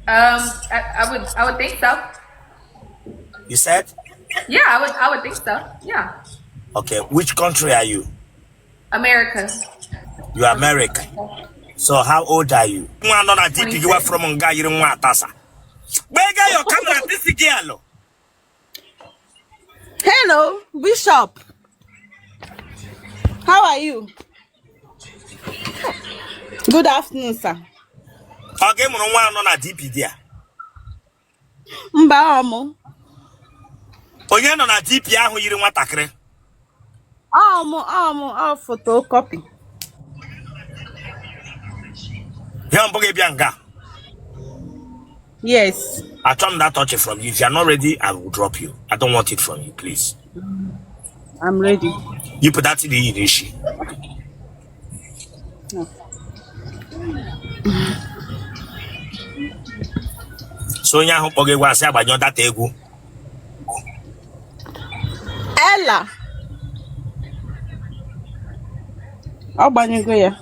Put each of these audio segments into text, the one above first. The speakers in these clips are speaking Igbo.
I would think so. You said? Yeah, I would think so. Yeah. Okay, which country are you? America. You are American. So how old are you? Nwa nọ na DP gị 26. from nga yiri nwa atasa. Gbega your camera this girl. Hello, Bishop. How are you? Good afternoon, sir. Ọ gị mụrụ nwa nọ na DP gị a? Mba ọmụ. Onye nọ na DP ahụ yiri nwatakịrị? Ọmụ ọmụ ọ photocopy. Ihe mbụ gị bịa nga. Yes. Achọ m that touch from you. If you are not ready, I will drop you. I don't want it from you, please. I'm ready. Yipụ that thing iyi n'isi. No. So onye ahụ kpọga egwu asị agbanyụọ data egwu. Ella. Ọ gbanyego ya.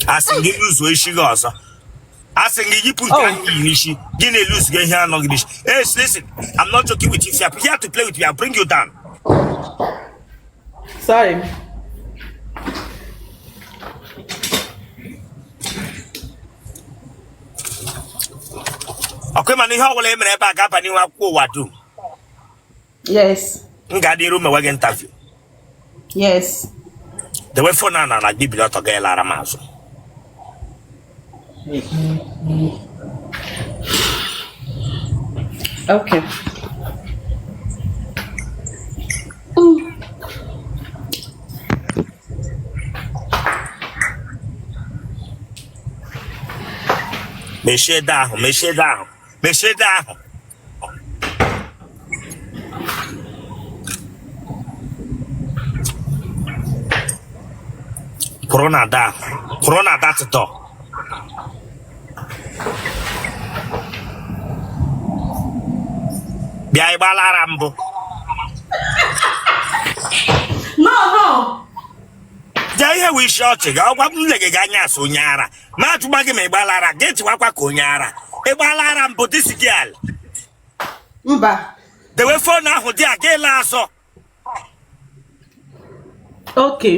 Asị gị luzuo isi gị ọzọ. Asị gị yipụ nke Oh. ahụ iyi n'isi. Gị na-eluzugo ihe anọ gị n'isi. Hey, listen, I'm not joking with you. If you are here to play with me, I'll bring you down. Sorry. Ọkwa ịma na ihe ọbụla e mere ebe a ga-aba n'ihu akwụkwọ ụwa dum. Yes. M ga-adị iru mewe gị interview. Yes. Dewe phone a n'ala gị bili ọtọ gị lara m azụ. Okay. Mechie door ahụ, mechie door ahụ, mechie door ahụ. Kwụrụ na door ahụ, kwụrụ na that door. Bịa ị gbala ara mbụ. No, no. Jee ihe wee isi ọchị gị ọgwa m lege gị anya asị onye ara ma ajụgba gị ma ị gbala ara gị chịwakwa ka onye ara ị gbala ara mbụ this girl. Mba. Dewe phone ahụ dị a gị laa azụ. Okay.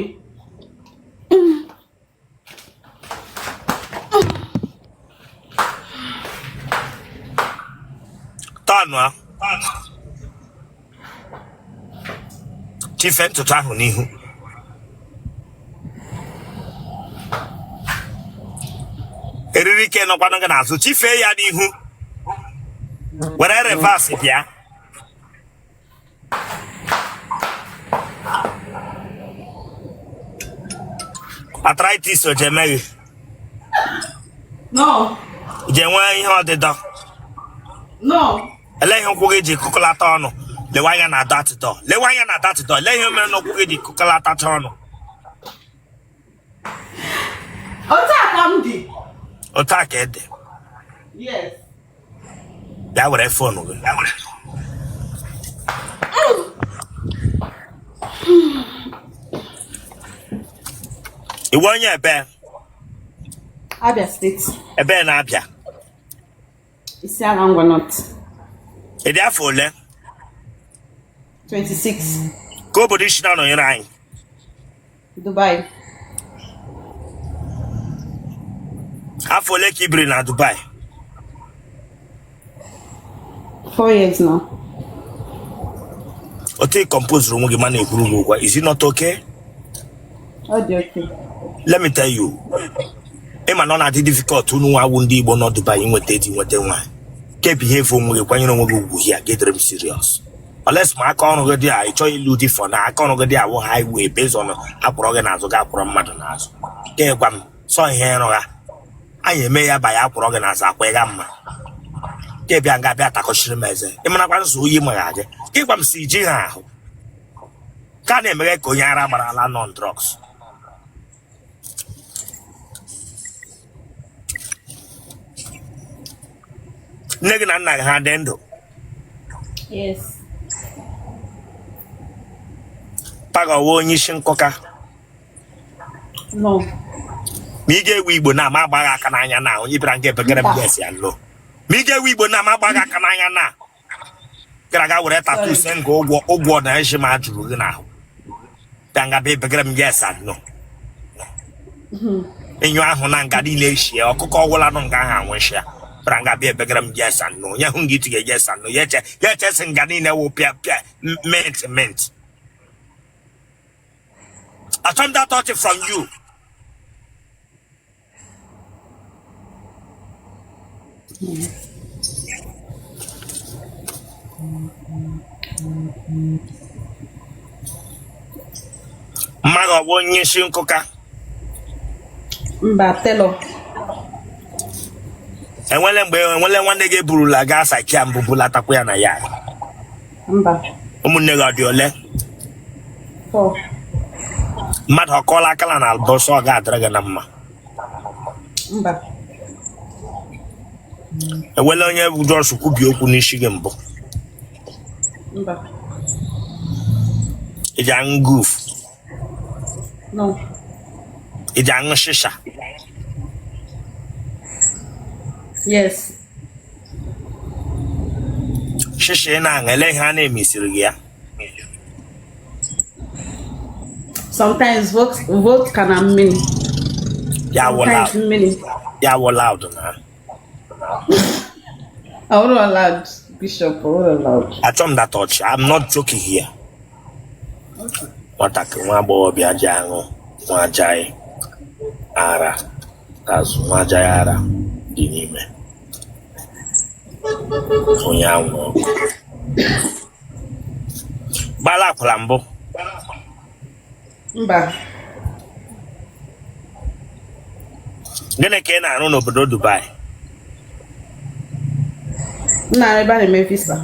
Tọnụ chife ntutu ahụ n'ihu. Eriri ike nọkwanụ gị n'azụ chifee ya n'ihu were reverse bịa. Arthritis o ji eme gị? No. Ji enwe ihe ọdịdọ? No. Ele ihe ụkwụ gị ji kụkọlata ọnụ? Lewe anya na that door, lewe anya na that door. Ele ihe mere na ụkwụ gị ji kụkọlatacha ọnụ? Otu a ka m dị. Otu a ka ị dị? Yes. Bịa were phone gị. Ị wụ onye ebe? Abia State. Ebe na Abia? Isiala Ngwa North. Ị dị afọ ole? 26. Kee obodo i si na-anọnyere anyị? Dubai. Afọ ole ka i biri na Dubai? 4 years now. Otu ị compose onwe gị ma na-ekwuru gị ụgwọ, is it not okay? Ọ dị okay. Let me tell you, ị ma na ọ na-adị difficult unu nwa wụ ndị Igbo nọ Dubai inweta di nweta nwaanyị. Ke behave onwe gị, kwanyere onwe gị ugwu here, gị dịrị m serious. Unless ma aka ọrụ gị dị a ị chọghị ịlụ di for na aka ọrụ gị dị awụ highway based on akwụrọ gị n'azụ gị akwụrọ mmadụ n'azụ. Ka gwa m sọ ihe ịrụ ha anyị eme ya ba ya akwụrọ gị n'azụ akwa ịga mma ka ị bịa nga bịa takọchiri m eze ị marakwa nso oyi magha gị ka ịgwa m si ji ha ahụ ka a na-emeghe ka onye ara gbara ala nọ on drugs. Nne gị na nna gị ha dị ndụ? Yes. Pa gị ọ wụ onye isi nkụka? No. Ma ị ga-ewe igbo na ama agbaghị aka n'anya na onye bịara nga ebegara m yes ya no. Ma ị ga-ewe igbo na ama agbaghị aka n'anya na gara aga were tattoo Sorry. se nga ụgwọ ụgwọ na eji ma jụrụ gị n'ahụ bịa nga bịa ebegara m yes and no. Enyo ahụ na nga niile eshie ọkụkọ ọgwụla nọ nga ahụ anwụchịa bịara nga bịa ebegara m yes and no. Onye hụ nga itinye yes and no ya eche ya eche sị nga niile wụ pịa pịa mint mint. Achọ m that touch from you. Mmadụ ọ bụ onye isi nkụka? Mba, tailor. Enwele mgbe enwele nwanne gị eburula gaa sakia mbụ bulatakwa ya na ya? Mba. Ụmụnne gị ọ dị ole? 4. Mmadụ ọ kọọla akala na albọsọ ọ ga-adịrị gị na mma? Mba. Enwele onye just kwubi okwu n'isi gị mbụ? Mba. Ị ji aṅụ guf? No. Ị ji aṅụ shisha? Yes. Shisha ị na-aṅụ ele ihe a na-emesiri gị ya? Sometimes vodka na mmiri. Ya wụ loud. Sometimes mmiri. Ya wụ loud na. Ọ bụrụ loud, Bishop, ọ bụrụ loud. Achọ m that touch. I'm not joking here. Nwatakịrị nwa agbọghọbịa ji aṅụ nwa ajaghị ara azụ nwa ajaghị ara dị n'ime onye anwụ ọkụ gbala akwụla mbụ. Mba. Gịnị ka ị na-arụ n'obodo Dubai? M na-arụ ebe a na-eme visa.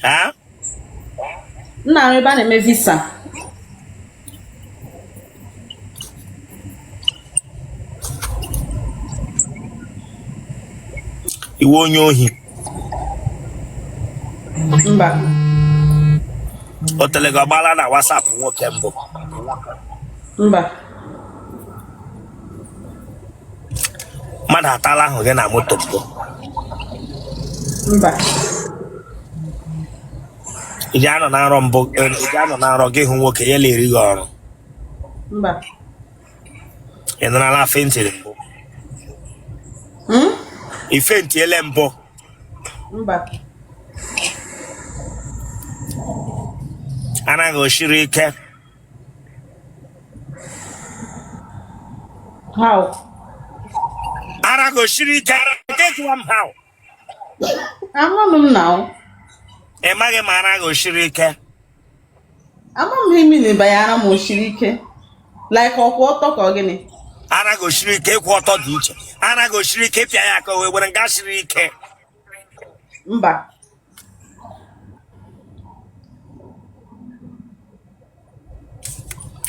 Ha? M na-arụ ebe a na-eme visa. Ị wụ onye ohi? Mba. Otele gị ọgbala na WhatsApp nwoke mbụ? Mba. Mmadụ atala ahụ gị na moto mbụ? Mba. Ị ji anọ na nrọ mbụ, ị ji anọ na nrọ gị hụ nwoke ya na-eri gị ọrụ? Mba. Ị narala fainting mbụ? Hmm? Ị faintiele mbụ? Mba. Ara gị o shiri ike? How? Ara gị o shiri ike? Nke jụwa m how. Amanụ m na Ị maghị ma ara gị o shiri ike? Ama m ihe mean by ara m o shiri ike. Like ọ kwụ ọtọ ka ọ gịnị? Ara gị o shiri ike, ịkwụ ọtọ dị iche. Ara gị o shiri ike, ịpịa ya aka wee were nga shiri ike. Mba.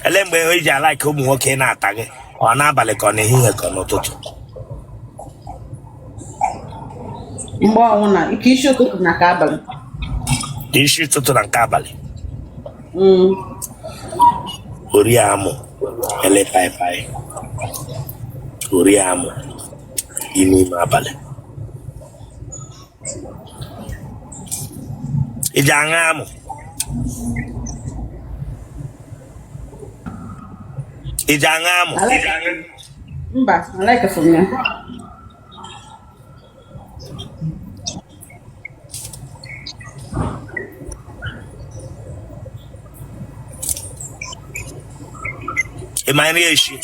Ele mgbe i ji alike ụmụ nwoke na-ata gị, ọ n'abalị ka ọ n'ehihie ka ọ n'ụtụtụ? Mgbe ọnwụ na ike isi ụtụtụ na nke abalị. Isi ụtụtụ na nke abalị. Ori amụ ele pai ori amụ ime ime abalị. Ị ji aṅụ amụ? Ị ji aṅụ amụ? Mba, I like it from ya. Ị ma nri eshi?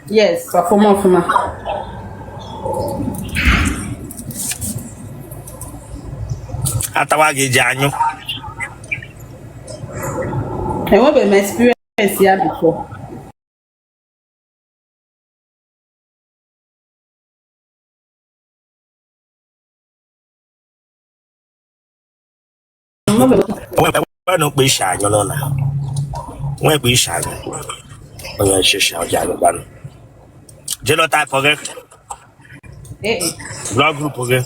Yes, ọfụma ọfụma. Atawa gị ji anyụ? Enwebeghị m experience ya before. Enwe okpe ishi anyụ nọ na nwee ekpe ishi anyụ onye shishi ọjị anyụkwanụ. Genotype gị? Ee. Blood group gị?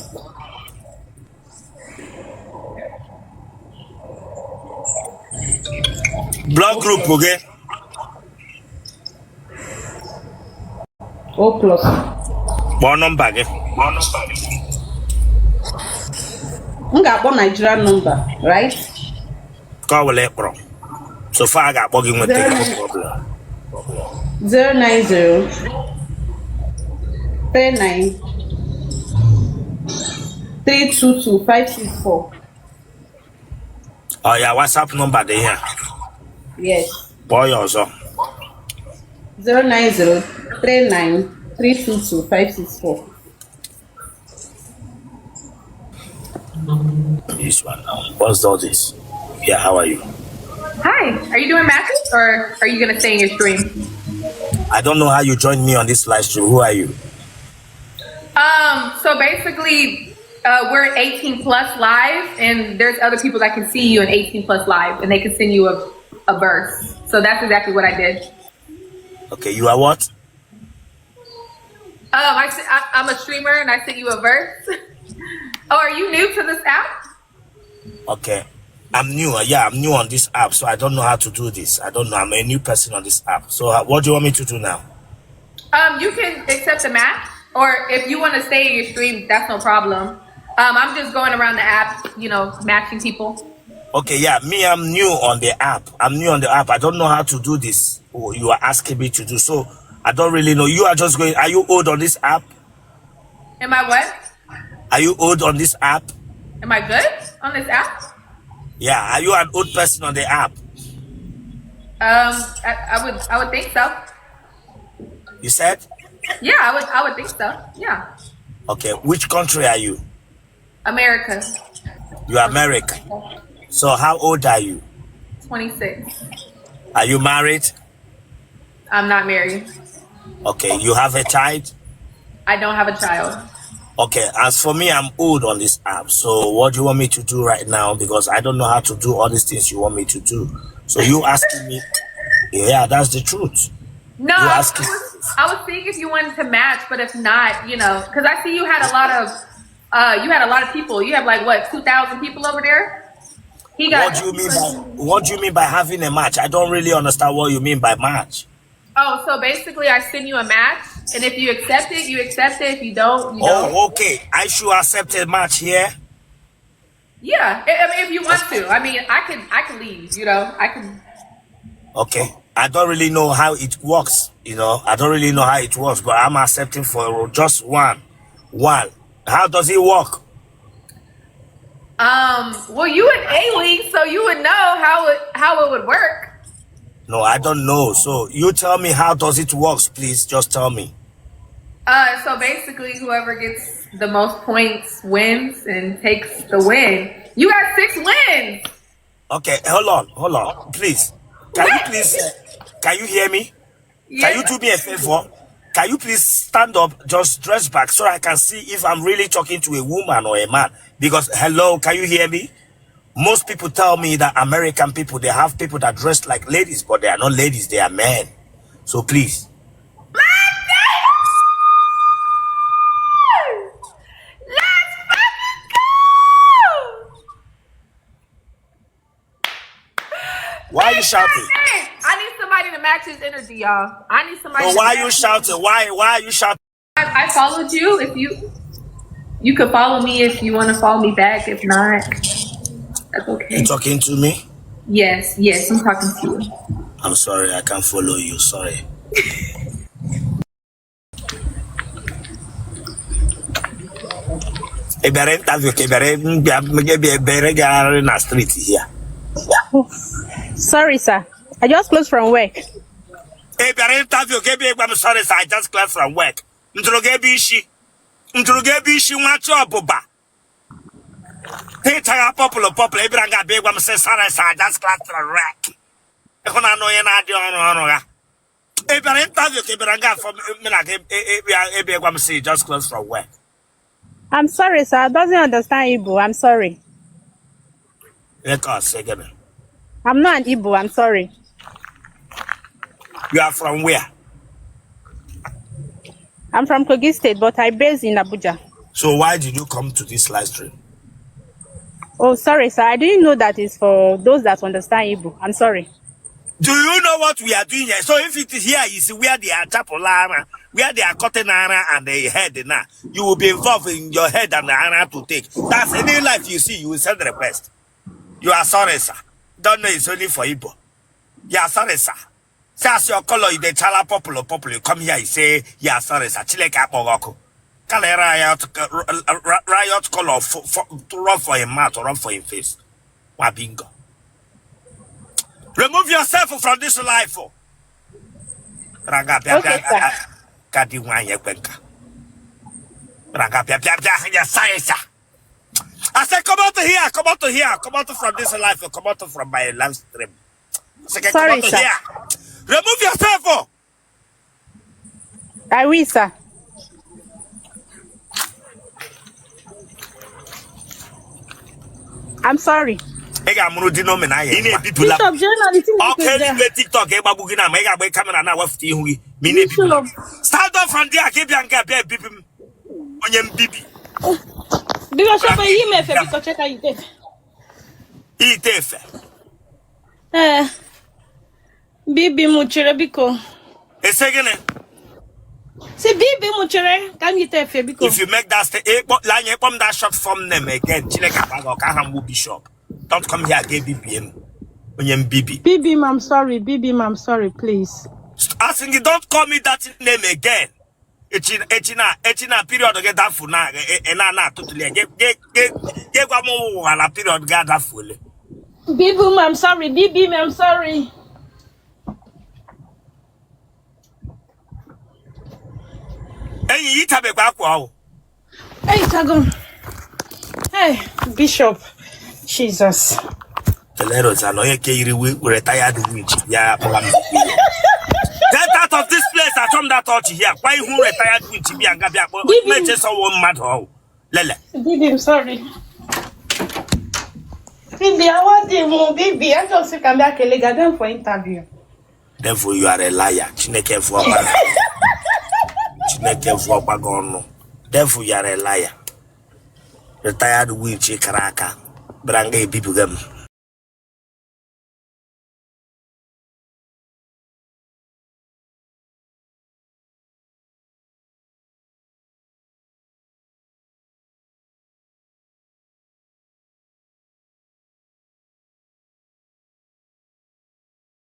Blood group gị? O plus. Kpọọ nọmba gị. M ga-akpọ Nigerian number, right? Ka ọ wele kpọrọ so far a ga-akpọ gị nweta gị, no problem. 090 39 322 564. Ọ ya WhatsApp nọmba dị ihe a? Yes. Kpọọ ya ọzọ. 090 39 322 564. This one now. What's all this? Yeah, how are you? Hi. Are you doing matches or are you gonna stay in your stream? I don't know how you joined me on this live stream. Who are you? So basically, we're 18 plus live, and there's other people that can see you in 18 plus live, and they can send you a verse. So that's exactly what I did. Okay, you are what? I'm a streamer, and I sent you a verse. Oh, are you new to this app? Okay. I'm new. Yeah, I'm new on this app, so I don't know how to do this. I don't know. I'm a new person on this app. So what do you want me to do now? You can accept the match, or if you want to stay in your stream, that's no problem. I'm just going around the app, matching people. Okay, yeah, me, I'm new on the app. I'm new on the app. I don't know how to do this. Oh, you are asking me to do so. I don't really know. You are just going. Are you old on this app? Am I what? Are you old on this app? Am I good on this app? Yeah. Are you an old person on the app? I would think so. You said? Yeah, I would think so. Yeah. Okay. Which country are you? America. You are American. So how old are you? 26. Are you married? I'm not married. Okay. You have a child? I don't have a child. Okay, as for me, I'm old on this app. So what do you want me to do right now? Because I don't know how to do all these things you want me to do. So you asking me, yeah, that's the truth. No, You I asking? was, I was seeing if you wanted to match, but if not, because I see you had a lot of, you had a lot of people. You have like what, 2,000 people over there? He got. What do you mean by what do you mean by having a match? I don't really understand what you mean by match. Oh, so basically, I send you a match, and if you accept it, you accept it. If you don't, you don't. Oh, okay. I should accept a match here. Yeah, I mean, if you want to. I mean, I could leave. I can. Okay. I don't really know how it works. I don't really know how it works, but I'm accepting for just one. One. How does it work? Well, you an A League, so you would know how it would work. No, I don't know. So you tell me, how does it work, please? Just tell me. So basically, whoever gets the most points wins and takes the win. You got 6 wins. Okay, hold on, hold on, please. Can you please, can you hear me? Yeah. Can you do me a favor? Can you please stand up, just dress back so I can see if I'm really talking to a woman or a man? Because, hello, can you hear me? Most people tell me that American people, they have people that dress like ladies, but they are not ladies, they are men. So please. Let's fucking go! Why are you shouting? Hey, I need somebody to match his energy, you all. I need somebody So to why are you match. shouting? Why are you shouting? I followed you. If you could follow me if you want to follow me back. If not, that's okay. You talking to me? Yes, yes, I'm talking to you. I'm sorry, I can't follow you. Sorry. Ị bịara interview ka ị bịara mbịa bịara gagharị na street here? Sorry, sir. I just closed from work. Ị bịara interview ka ebe ịgwa m sorry sir, I just closed from work. M jụrụ gị ebe isi. M jụrụ gị ebe isi nwa chi ọbụba. Ịchagha pọpụlụ pọpụlụ ị bịara nga abịa ịgwa m sị sorry sir, I just closed from work. Ịhụnanya onye na-adị ọrụ ọrụ ya. Ị bịara interview ka ị bịara nga afọ m na gị ebe ịgwa m sị just closed from work. I'm sorry, sir. I doesn't understand Igbo. I'm sorry. Record, say gịnị? I'm not an Igbo. I'm sorry. You are from where? I'm from Kogi State, but I based in Abuja. So why did you come to this live stream? Oh, sorry, sir. I didn't know that it's for those that understand Igbo. I'm sorry. Do you know what we are doing here? So if it is here, you see where they are chapel ara, where they are cutting ara and the head now, you will be involved in your head and the ara to take. That's any life you see, you will send request. You are sorry, sir. Don't know it's only for Igbo. You are sorry, sir. Say as your color, you dey chala purple, purple. You come here, you say you are sorry, sir. Chineke akpọghị ọkụ. Color riot, riot color to run for him mouth, to run for him face. Wa bingo. Remove yourself from this life. Oh. Raga bịa Okay, bịa sir. ka di nwaanyị ekwe nka. Raga bịa bịa bịa ya sorry, sir. I said, come out here, come out here, come out from this life, come out from my live stream. I said, come Sorry, out sir. here. Remove yourself. Oh. I will, sir. I'm sorry. Ị ga-amụrụ di n'omenala ị na-ebipụla Bishop, jee na the thing ọkụ is there. eluigwe TikTok ịgbagbu gị na ma ị ga-agba kamera na-awefụta ihu gị ma ị na-ebipụla. Bishop, Stand up from there ka ị bịa nga bịa ebibi m onye mbibi. Bishop, eyi m efe biko cheka ite efe. Ite efe. Ee, bibi m chere biko. Ese gịnị? Si bibi m chere ka m yite efe biko. If you make that ịkpọ anya ịkpọ m that short form name again, Chineke agba gị ọka aha mgbu Bishop. Don't come here ga ebibie m onye mbibi. Bibi m, I'm sorry. Bibi m, I'm sorry, please. Asị gị don't call me that name again. Echi echi na echi na period gị dafu na ị na na atụtụli ya gị gwa m ụwa na period gị adafuole. Bibi m, I'm sorry. Bibi m, I'm sorry. Enyi yichabekwa akwa ọwụ. Hey, Tago. Hey, Bishop. Jesus. Kelee Rosanna onye ke yiri retired witch ya akpọla m. Get out of this place achọ m that touch here. Kwa ihu retired witch bịa nga bịa kpọ Bibi m. mechesowo mmadụ ọwụ. Lele. Bibi, I'm sorry. Bibi, I want him. Bibi, I just think I'm back for interview. Devil, you are a liar. Chineke vụọkwa gị. Chineke vụọkwa gị ọnụ. Devil, you are a liar. Retired witch kara aka bịara nga ebibiga m.